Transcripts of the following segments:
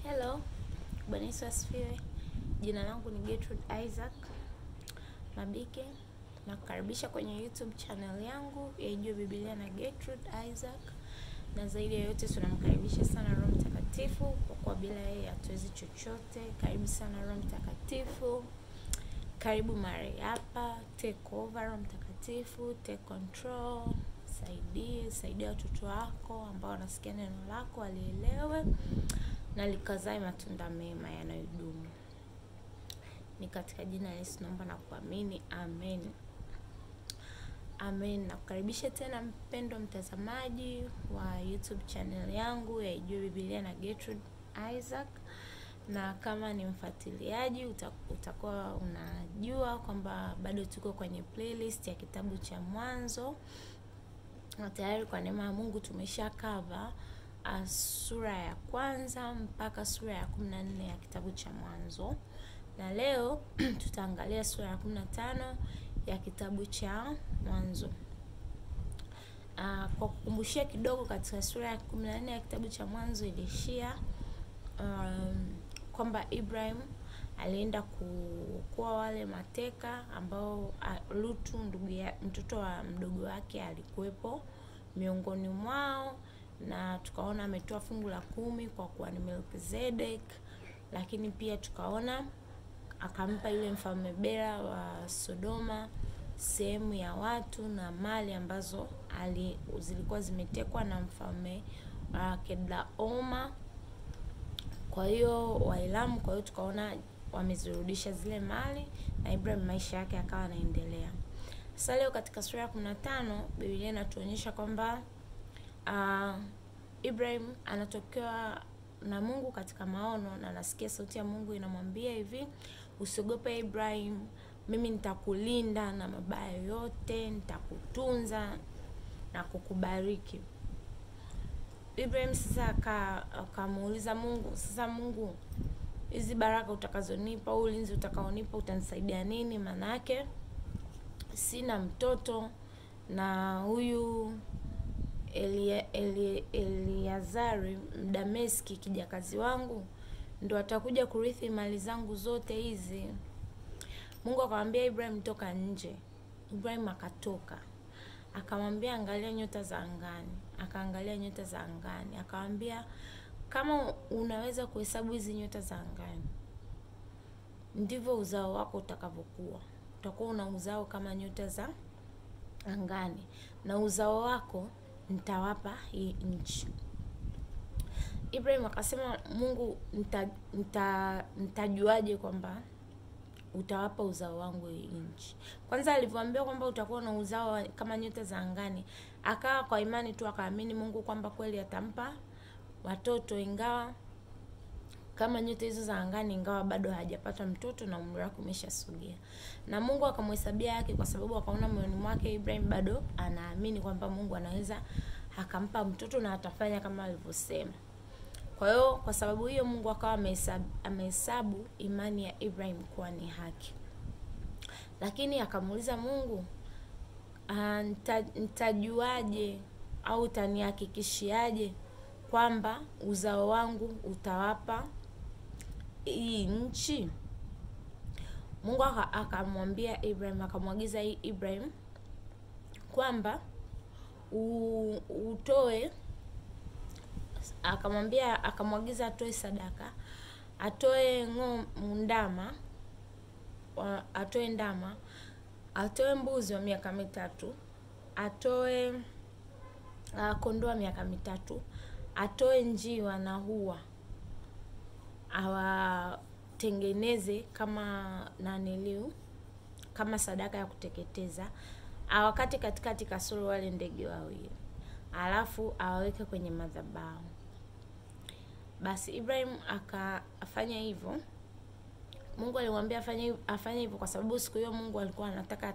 Hello, Bwana Yesu asifiwe. Jina langu ni Gertrude Isaac Mabike. Nakukaribisha kwenye YouTube channel yangu ya Ijue Biblia na Gertrude Isaac. Na zaidi ya yote tunamkaribisha sana Roho Mtakatifu, kwa kuwa bila yeye hatuwezi chochote. Karibu sana Roho Mtakatifu. Karibu mahali hapa, take over Roho Mtakatifu, take control. Saidie, saidia watoto wako ambao wanasikia neno lako walielewe na likazae matunda mema yanayodumu. Ni katika jina la Yesu naomba na kuamini, amen. Amen. Nakukaribisha tena mpendwa mtazamaji wa YouTube channel yangu ya Ijue Biblia na Gertrude Isaac. Na kama ni mfuatiliaji utakuwa unajua kwamba bado tuko kwenye playlist ya kitabu cha Mwanzo. Na tayari kwa neema ya Mungu tumesha cover sura ya kwanza mpaka sura ya 14 ya kitabu cha Mwanzo. Na leo tutaangalia sura ya 15 ya kitabu cha Mwanzo. Kwa kukumbushia kidogo, katika sura ya 14 ya kitabu cha Mwanzo ilishia kwamba Ibrahim alienda kuokoa wale mateka ambao Lutu ndugu ya mtoto wa mdogo wake alikuwepo miongoni mwao, na tukaona ametoa fungu la 10 kwa kuwa ni Melkizedek, lakini pia tukaona akampa yule mfalme Bera wa Sodoma sehemu ya watu na mali ambazo zilikuwa zimetekwa na mfalme wa Kedlaoma, kwa hiyo Wailamu. Kwa hiyo tukaona wamezirudisha zile mali na Ibrahim maisha yake akawa yanaendelea. Sasa leo katika sura ya 15 Biblia inatuonyesha kwamba Ibrahim anatokewa na Mungu katika maono, na anasikia sauti ya Mungu inamwambia hivi: usiogope Ibrahim, mimi nitakulinda na mabaya yote, nitakutunza na kukubariki. Ibrahim sasa akamuuliza Mungu, sasa Mungu, hizi baraka utakazonipa, ulinzi utakaonipa utanisaidia nini? Manake sina mtoto na huyu Eliazari Mdameski kijakazi wangu ndo atakuja kurithi mali zangu zote hizi. Mungu akamwambia Ibrahim, toka nje. Ibrahim akatoka. Akamwambia angalia nyota za angani. Akaangalia nyota za angani. Akamwambia kama unaweza kuhesabu hizi nyota za angani, ndivyo uzao wako utakavyokuwa. Utakuwa una uzao kama nyota za angani, na uzao wako nitawapa hii nchi. Ibrahim akasema, Mungu, nitajuaje kwamba utawapa uzao wangu hii nchi? Kwanza alivyoambia kwamba utakuwa na uzao kama nyota za angani, akawa kwa imani tu akaamini Mungu kwamba kweli atampa watoto, ingawa kama nyota hizo za angani, ingawa bado hajapata mtoto na umri wake umeshasogea. Na Mungu akamhesabia yake, kwa sababu akaona moyoni mwake Ibrahim bado anaamini kwamba Mungu anaweza akampa mtoto na atafanya kama alivyosema. Kwa hiyo kwa sababu hiyo Mungu akawa amehesabu imani ya Ibrahim kuwa ni haki. Lakini akamuuliza Mungu, nitajuaje au utanihakikishiaje kwamba uzao wangu utawapa hii nchi? Mungu akamwambia Ibrahim, akamwagiza Ibrahim kwamba utoe, akamwambia, akamwagiza atoe sadaka, atoe ndama, atoe ndama, atoe mbuzi wa miaka 3, atoe kondoo wa miaka 3, atoe njiwa na hua, awatengeneze kama naniliu, kama sadaka ya kuteketeza, awakate katikati kasoro wale ndege wawili, alafu awaweke kwenye madhabahu. Basi Ibrahim akafanya hivyo. Mungu alimwambia afanye hivyo kwa sababu siku hiyo Mungu alikuwa anataka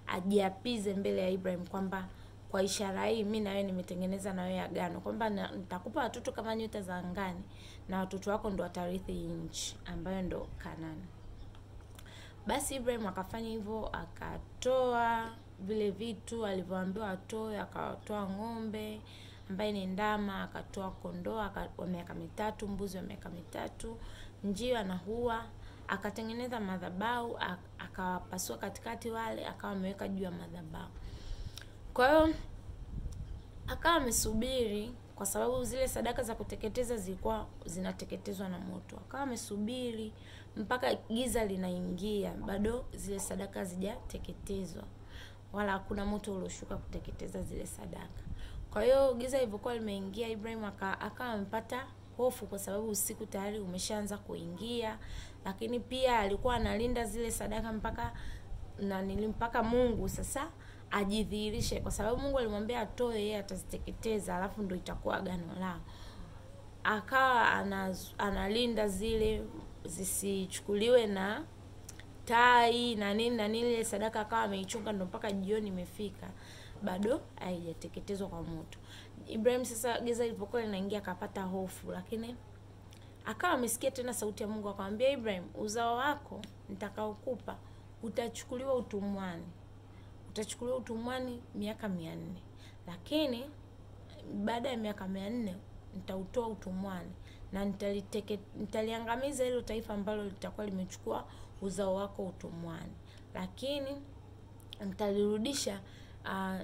ajiapize mbele ya Ibrahim kwamba kwa ishara hii mimi na wewe nimetengeneza na wewe agano kwamba nitakupa watoto kama nyota za angani na watoto wako ndo watarithi nchi ambayo ndo Kanani. Basi Ibrahim akafanya hivyo, akatoa vile vitu alivyoambiwa atoe, akatoa ng'ombe, ambaye ni ndama, akatoa kondoo wa miaka 3, mbuzi wa miaka 3, njiwa na hua. Akatengeneza madhabahu, akawapasua katikati wale, akawa ameweka juu ya madhabahu. Kwa hiyo akawa amesubiri, kwa sababu zile sadaka za kuteketeza zilikuwa zinateketezwa na moto. Akawa amesubiri mpaka giza linaingia, bado zile sadaka hazijateketezwa, wala hakuna moto ulioshuka kuteketeza zile sadaka. Kwa hiyo giza lilipokuwa limeingia, Ibrahim akawa amepata hofu, kwa sababu usiku tayari umeshaanza kuingia. Lakini pia alikuwa analinda zile sadaka mpaka mpaka Mungu sasa ajidhihirishe, kwa sababu Mungu alimwambia atoe, yeye ataziteketeza, alafu ndio itakuwa agano lao. Akawa analinda zile zisichukuliwe na tai na nini na nini. Ile sadaka akawa ameichunga ndio mpaka jioni imefika, bado haijateketezwa kwa moto. Ibrahim sasa giza lilipokuwa linaingia akapata hofu, lakini akawa amesikia tena sauti ya Mungu akamwambia Ibrahim, uzao wako nitakaokupa utachukuliwa utumwani. Utachukuliwa utumwani miaka 400. Lakini baada ya miaka 400 nitautoa utumwani na nitaliangamiza hilo taifa ambalo litakuwa limechukua uzao wako utumwani. Lakini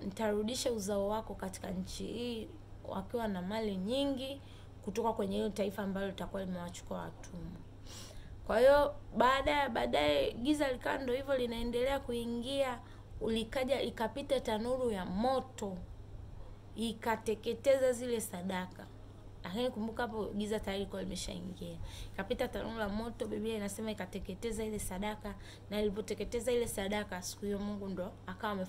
nitarudisha uzao wako katika nchi hii wakiwa na mali nyingi kutoka kwenye hilo taifa ambalo litakuwa limewachukua watumwa. Kwa hiyo baadaye giza likawa ndio hivyo linaendelea kuingia, ulikaja ikapita tanuru ya moto ikateketeza zile sadaka. Lakini kumbuka hapo giza tayari lilikuwa limeshaingia. Ikapita tanuru la moto, Biblia inasema ikateketeza ile sadaka, na ilipoteketeza ile sadaka siku hiyo Mungu ndo akawa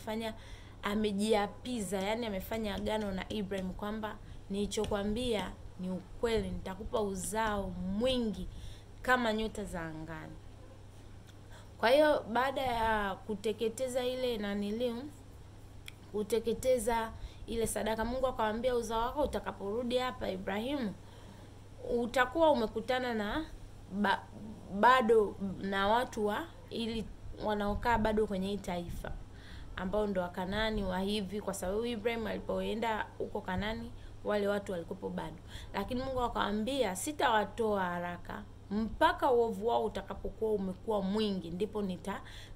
amejiapiza, yani amefanya agano na Ibrahim kwamba nilichokuambia ni ukweli, nitakupa uzao mwingi kama nyota za angani. Kwa hiyo baada ya kuteketeza ile kuteketeza ile sadaka, Mungu akamwambia uzao wako utakaporudi hapa Ibrahimu utakuwa umekutana na bado na watu wa ili wanaokaa bado kwenye hii taifa ambao ndo wa Kanani wa hivi, kwa sababu Ibrahim alipoenda huko Kanani wale watu walikuwepo bado. Lakini Mungu akamwambia sitawatoa haraka mpaka uovu wao utakapokuwa umekuwa mwingi, ndipo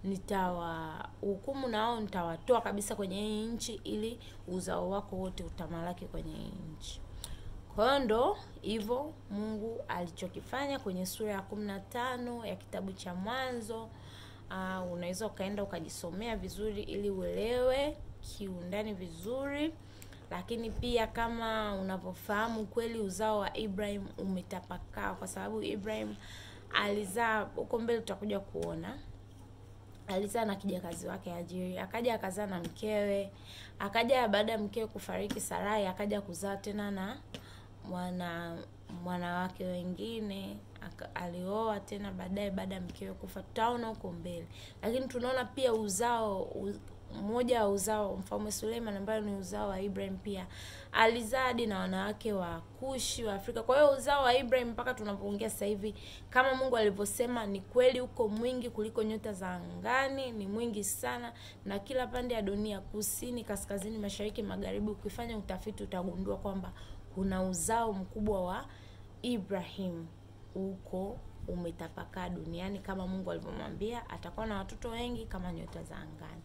nitawahukumu na wao nitawatoa kabisa kwenye hii nchi, ili uzao wako wote utamalaki kwenye hii nchi. Kwa hiyo ndo hivyo Mungu alichokifanya kwenye sura ya 15 ya kitabu cha Mwanzo. Unaweza ukaenda ukajisomea vizuri ili uelewe kiundani vizuri. Lakini pia kama unavyofahamu kweli uzao wa Ibrahim umetapakaa, kwa sababu Ibrahim alizaa, huko mbele tutakuja kuona, alizaa na kijakazi wake Hajiri, akaja akazaa na mkewe, akaja baada ya mkewe kufariki Sarai, akaja kuzaa tena na mwanawake wengine, alioa tena baadaye baada ya mkewe kufa. Tutaona huko mbele. Lakini tunaona pia uzao mmoja wa uzao Mfalme Suleiman ambaye ni uzao wa Ibrahim pia alizaa hadi na wanawake wa Kushi wa Afrika. Kwa hiyo uzao wa Ibrahim mpaka tunapoongea sasa hivi, kama Mungu alivyosema, ni kweli uko mwingi kuliko nyota za angani, ni mwingi sana, na kila pande ya dunia, kusini, kaskazini, mashariki, magharibi, ukifanya utafiti utagundua kwamba kuna uzao mkubwa wa Ibrahim uko umetapakaa duniani, kama Mungu alivyomwambia atakuwa na watoto wengi kama nyota za angani.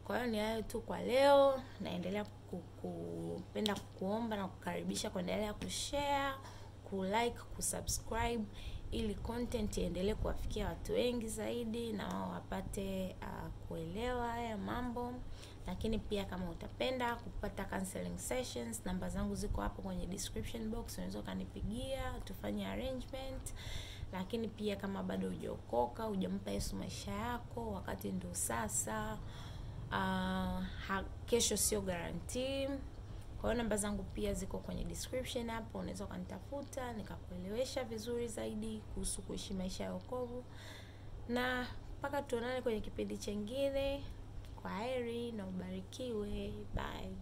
Kwa hiyo ni hayo tu kwa leo. Naendelea kupenda kukuomba na kukaribisha kuendelea kushare, kulike, kusubscribe ili content iendelee kuwafikia watu wengi zaidi na wao wapate kuelewa haya mambo. Lakini pia kama utapenda kupata counseling sessions, namba zangu ziko hapo kwenye description box, unaweza kanipigia tufanye arrangement. Lakini pia kama bado hujaokoka, hujampa Yesu maisha yako, wakati ndio sasa. Kesho sio guarantee. Kwa hiyo namba zangu pia ziko kwenye description hapo, unaweza kunitafuta nikakuelewesha vizuri zaidi kuhusu kuishi maisha ya wokovu. Na mpaka tuonane kwenye kipindi chengine. Kwaheri na ubarikiwe. Bye.